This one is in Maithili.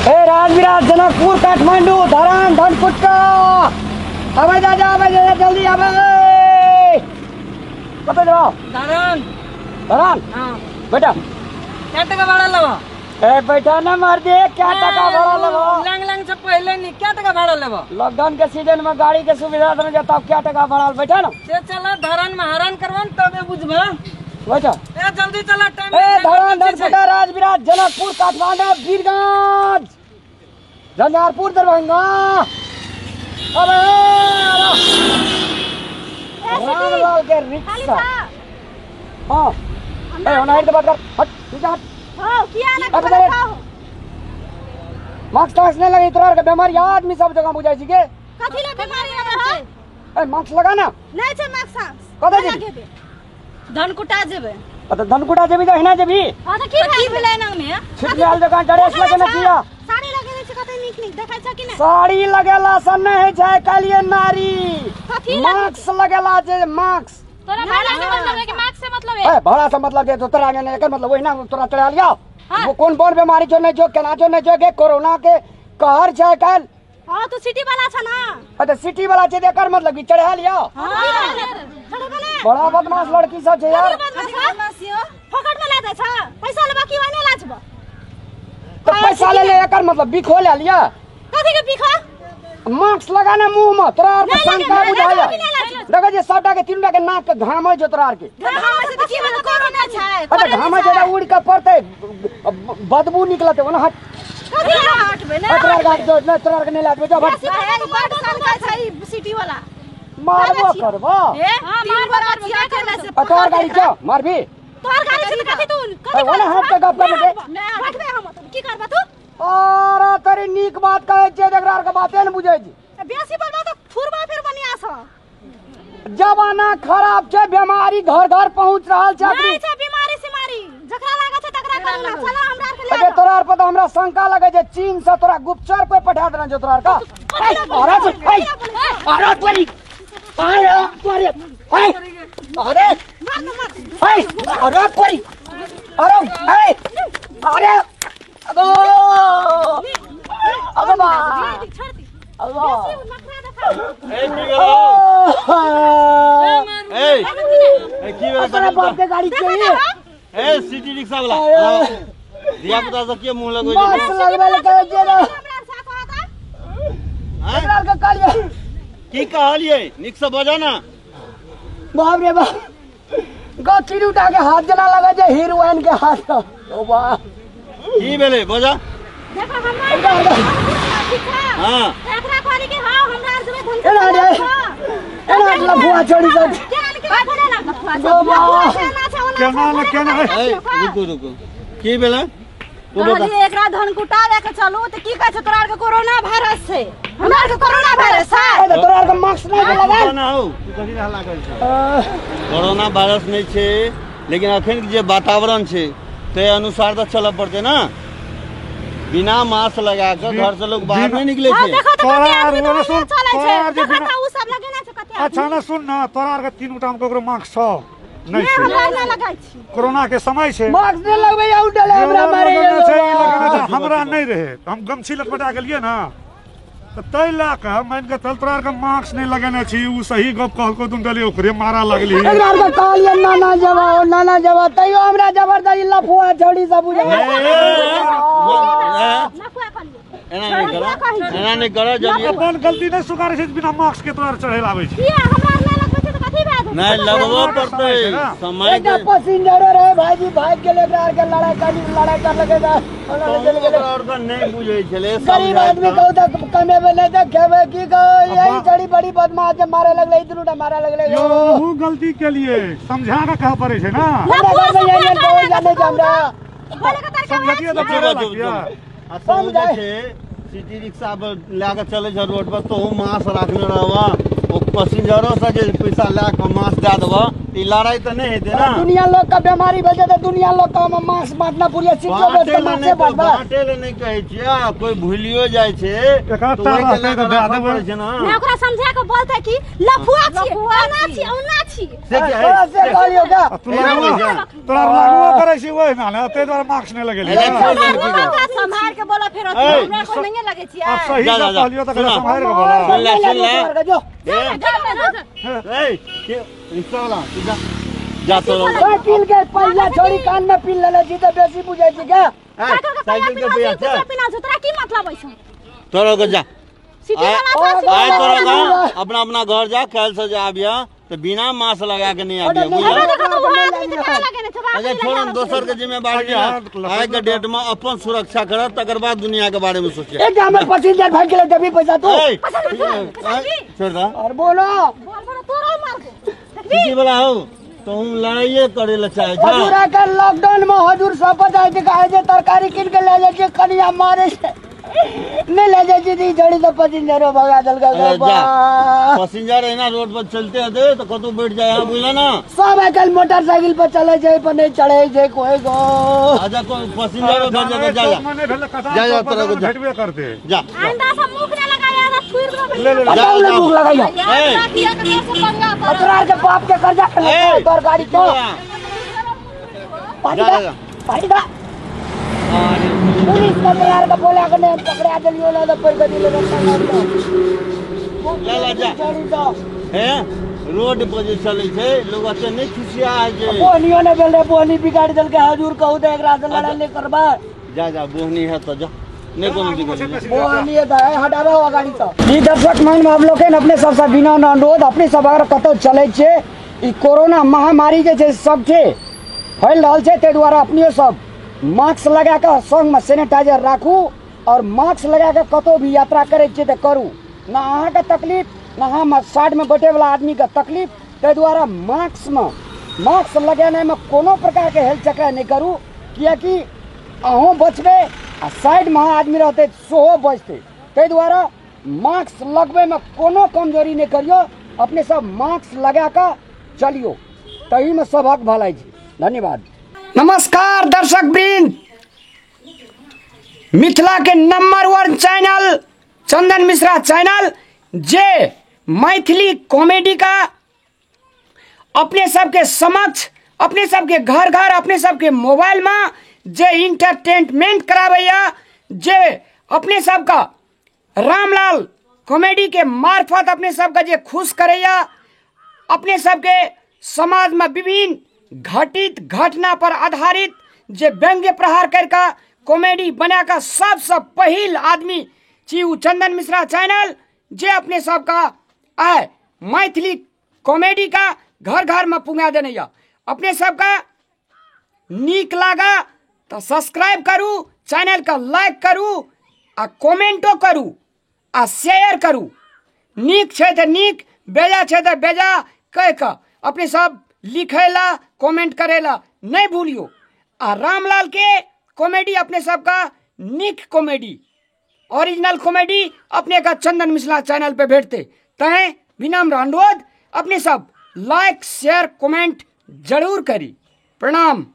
ए राजविराज जनकपुर काठमांडू धरान धनकुटा आबै जा जा आबै जा जल्दी आबै। कतऽ जेबौ? धरान। धरान? हाँ। बैठा। क्या टका भाड़ा लेबो? ए बैठा ना मार दे, क्या टका भाड़ा लेबो? लंग लंग से पहले नहीं क्या टका भाड़ा लेबो? लॉकडाउन के सीजन में गाड़ी के सुविधा देने जाता, क्या टका भाड़ा? बैठा ना। से चला धरान में हरान करवन तबे बुझबा। बैठा। ए जल्दी चला टाइम। ए धरान धनकुटा राजविराज जनकपुर काठमांडू वीरगंज झंझारपुर दरभंगा। अबे रामलाल के रिक्शा। हाँ ए होना हट बात कर, हट पीछे हट। हां किया ना बताओ। मास्क तास्क नहीं लगे तोरा के बीमारी आदमी सब जगह बुझाई छी के कथि ले बीमारी लगे है? ए मास्क लगा ना। नहीं छै मास्क। कतऽ जेबी? धनकुटा जेबे। त धनकुटा जेबी त हिना जेबी। हां त की भेलै ना में? छिटलाल दुकान ड्रेस लगेने छिया। साड़ी लगेने छै कते नीक नीक देखै छ कि नै? साड़ी लगेला सन नै है छै कालिए नारी। मास्क लगेला जे मास्क। तोरा भाड़ा से मतलब है कि मास्क से मतलब है? ए भाड़ा से मतलब जे तोरा आगे एकर मतलब ओहिना तोरा चढ़ा लिया। वो कोन बोन बीमारी छो नै जो केना छो नै जो के कोरोना के कहर छै काल। हां तू सिटी वाला छ ना। अ त सिटी वाला छै एकर मतलब कि चढ़ा लिया। हां बड़ा बदमाश लड़की सब छै यार। फकट में ला दे छ पैसा लेबा की ओने लाजबा? तो पैसा ले ले एकर मतलब बिखो ले लिया। कथि के बिखो? मास्क लगाना मुंह में तोरा आर के शंका बुझाया। देखै जे सबटा के तीनटा के नाक के घाम छै तोरा आर के। घाम छै त की मतलब कोरोना छै? अरे घाम छै त उड़ के पड़तै बदबू निकलतै ओना हट। कथि ला हटबे नै तोरा आर के जो नै तोरा आर के नै लाजबे जो हट। बड़ शंका छै सिटी वाला। मारबो करबो। हां तीन गोरा छिया करला से। तोहर गाड़ी छौ मारबी? तोहर गाड़ी छै कथि तू कथि? ओना हट के गप कर दे। नै हटबे हम त की करबा तू? अरे तोरी नीक बात कहै छै एकरा आर के बाते न बुझै छी। बेसी बोलबा त थुरबा फिर बनिया स। जमाना खराब छै, बीमारी घर घर पहुंच रहल छै। नै छै बीमारी सिमारी जकरा लागै छै तकरा करना। चला हमरा आर के ले। अरे तोरा आर पर त हमरा शंका लगै छै चीन से तोरा गुप्तचर कोई पठा देने छै तोरा आर का। अरे अरे तोरी अरे तोरी अरे अरे अरे तोरी अरे अरे अगो अगो बा अगो ए की भेलो? ए ए की भेलो? तोरा बाप के गाड़ी चाहिए। ए सिटी रिक्शा वाला धिया पुता सब के मुंह लगबै छै? मास्क लगबै ले कहै छै ना। एकरा के कहलियै की कहलियै? नीक से बजा ना। बाप रे बाप गो उठा के हाथ जना लगे छै हीरोइन के हाथ। ओ बा की भेलै बजा? देखो हमरा हां एकरा कहली कि हां हमरा आर जेबै धन। एना रे एना लफुआ छोड़ी सब केना न केना। ए रुकू रुकू की भेलै? तू बता। एकरा धनकुटा ले के चलू त की कहै छै तोरा आर के कोरोना वायरस छै? हमरा आर के कोरोना वायरस छै? ए तोरा आर के मास्क नै लगल ना हो तू कथि हल्ला करै छै? कोरोना वायरस नै छै लेकिन अखन के जे वातावरण छै ते अनुसार त चलऽ पड़तै ना। बिना मास्क लगा के घर से लोग बाहर नहीं निकले छै। देखो त कते आदमी तो चलै छै। देखो त उ सब लगेने छै कते। अच्छा ना सुन ना तोरा आर के तीन गोटा में ककरो मास्क छौ नै छै? हमरा नै लगाइ छी। कोरोना के समय छै मास्क नै लगबै आ उडले हमरा मारे हमरा नै रहे हम गमछी लटपटा गेलियै ना त तै लए के मान के चल तोरा आर के मास्क नै लगेने छी। उ सही गप कहलको तुम डली ओकरे मारा लगली। एकरा आर के कहलियै नाना जबा नाना जबा तैयो हमरा जबरदस्ती लफुआ छौड़ी सब बुझै। एना नहीं करो एना नहीं करो। जब अपन गलती नहीं स्वीकारै छै बिना मास्क के तोरा चढ़े लाबै छै। किया हमरा आर नै लगबै छै त कथि भए जेतै? नहीं लगबो पड़तै समय के पैसेंजर रहे भाईजी भाग गेलै एकरा आर के लड़ाई करी लड़ाई कर लगे ओकरा आर के नहीं बुझै छलै। गरीब आदमी कहू त कमेबे नै त खेबै की कहू? यही चढ़ी बड़ी बदमाश जे मारे लगलै दुनूटा मारे लगलै। यो हूं गलती के लिए समझा के कह पड़ै छै ना। हमरा घर में यही बोल जाने छै हमरा बोले के तरीका समझिए त मारे लगिया। आ समझ छै सिटी रिक्शा पर लए के चलै छै रोड पर तो मास्क राखने रहबा ओ पैसेंजरो से जे पैसा लए के मास्क दए देबऽ ई लड़ाई त नहीं हेतै ना। दुनिया लोग का बीमारी भेल छै त दुनिया लोग का हम मास्क बांटना पूरी सिक्को बेच के मास्क बांटबा। बांटे ले नहीं कहै छियै, आ कोई भूलियो जाइ छै एकरा तऽ ओहिके तार लए रहतै तऽ कऽ दए राखऽ देबै। पड़ै छै ना। ने ओकरा समझा के बोलते कि लफुआ छी, ओना छी, ओना छी। से की है? तोरा से कहलियौ का? आ तू लागू तोरा लागुओ करै छी ओहिना ने, ताहि दुआरे मास्क नहि लगेलियै। अरे, छोड़ दे, की बाबा संभार के बोला फेर ऐ, हमरा कोई नहीं लगे छी। आब सही जा, से जा, जा। कहलियौ तऽ सुना। सम्हारि कऽ बोला। सुन ले, सुन ले। जो ए, ए, के रिक्शा वाला तू जा जा तोरा ओए पील के पहिला छोरी कान में पील लेले छी तऽ बेसी बुझै छी क्या? ए, साइकिल के पैसा छै पिना छै तोरा की मतलब ऐछ? तोरा के जा सिटी आय वाला छै। आय तोरा गाँव अपना अपना घर जा, काल्हि से जे आबिया तऽ बिना मास्क लगा के नहीं आबिया, बुझल? देखो तो वहाँ आदमी तऽ कहाँ लगेने छै, अच्छा छोड़, हम दोसर के जिम्मेवारी है। आइ के डेट में अपन सुरक्षा करत तकर बाद दुनिया के बारे में सोचे। एक हमर 25,000 भाग गेलै देबी पैसा तू। ए, छोड़ दा। और बोलो बोल बोल तोरा मार दे। सिटी वाला हो तो हम लड़ाइए करे ला चाहे छा। हजूर आके लॉकडाउन में हजूर सब जाइ छै कहै छै तरकारी कीन के ले जाइ छै, कनिया मारे छै नहीं ले जाइ छै ई जड़ी तऽ पैसेंजरो भगा देलकै। अरे जा, पैसेंजर एना रोड पर चलते हेतै तऽ कतौ बैठ जाय है, बुझल ना? सब आइ काल्हि मोटरसाइकिल पर चलै छै पर नहीं चढ़ै छै कोई गो। अच्छा कोई पैसेंजर बैठ जाय जा जा चौक में नहीं भेल तऽ कतार जा, जा, चौक पर तोरा के जा। भेटबे करतै। जा आइंदा से मुख ने लगाया ना छुइर दो। ले ले ले। जा, बताउ ने जा। भूख लगाइयो। ए, किया के तोर से पंगा पर तोरा के बाप के कर्जा खेलक ए, तोर गाड़ी के पाटी जा, दा जा, जा। पाटी दा। अरे, पुलिस के तोरा के बोला के नहीं पकड़ा देलियो ना तऽ पैसा दिले ले ले जा। जड़ी तऽ हे रोड पर जे चलै छै लोग एते नहि खिसिया है जे। बोनियो ने भेल रे, बोनी बिगाड़ देलकै हजूर कहू तऽ एकरा से लड़ाई नहीं करबै। जा जा बोहनी है तो जा, नहीं कोनो दिक्कत नहीं। बोनी तऽ हटाबो गाड़ी तऽ। ई दर्शक मान आप लोग अपने सबसे बिना अनुरोध अपने सब अगर कतौ चलै छियै ई कोरोना महामारी जे छै सब छै फैल रहल छै, ताहि दुआरे अपनियो सब मास्क लगा कऽ संगमे सैनिटाइजर राखू और मास्क लगा कऽ कतौ भी यात्रा करै छियै तऽ करू ना अहाँके तकलीफ ना हम साइडमे बैठेवला आदमीके तकलीफ। ताहि दुआरे मास्क लगेनाइमे कोनो प्रकारके हेल्थ चक्कर नहि करू, किएकि अहूँ बचबै आ साइडमे आदमी रहतै सेहो बचतै। ताहि दुआरे मास्क लगबैमे कोनो कमजोरी नहि करियौ, अपने सब मास्क लगा कऽ चलियौ, तहीमे सभक भलाई छै। धन्यवाद। नमस्कार दर्शक वृंद, मिथिला के number 1 channel Chandan Mishra channel जे मैथिली कॉमेडी का अपने सबके समक्ष अपने सबके घर घर अपने सबके मोबाइल में जे इंटरटेनमेंट कराबैया, जे अपने सबका रामलाल कॉमेडी के मार्फत अपने सबका जे खुश करैया, अपने सबके समाज में विभिन्न घटित घटना पर आधारित जे व्यंग्य प्रहार करके कॉमेडी बना कऽ सबसँ पहिल आदमी छी उ चंदन मिश्रा चैनल जे अपने सबका आय मैथिली कॉमेडी का घर घर में पुंगा देने या। अपने सबका नीक लागा तो सब्सक्राइब करू, चैनल का लाइक करू आ कमेंटो करू आ शेयर करू। नीक छै तऽ नीक, बेजा छै तऽ बेजा कहि कऽ अपने सब लिखैला कमेंट करेला नहीं भूलियो। आ रामलाल के कॉमेडी अपने सबका नीक कॉमेडी ओरिजिनल कॉमेडी अपने का चंदन मिश्रा चैनल पे भेटते। तैं विनम्र अनुरोध अपने सब लाइक शेयर कमेंट जरूर करी। प्रणाम।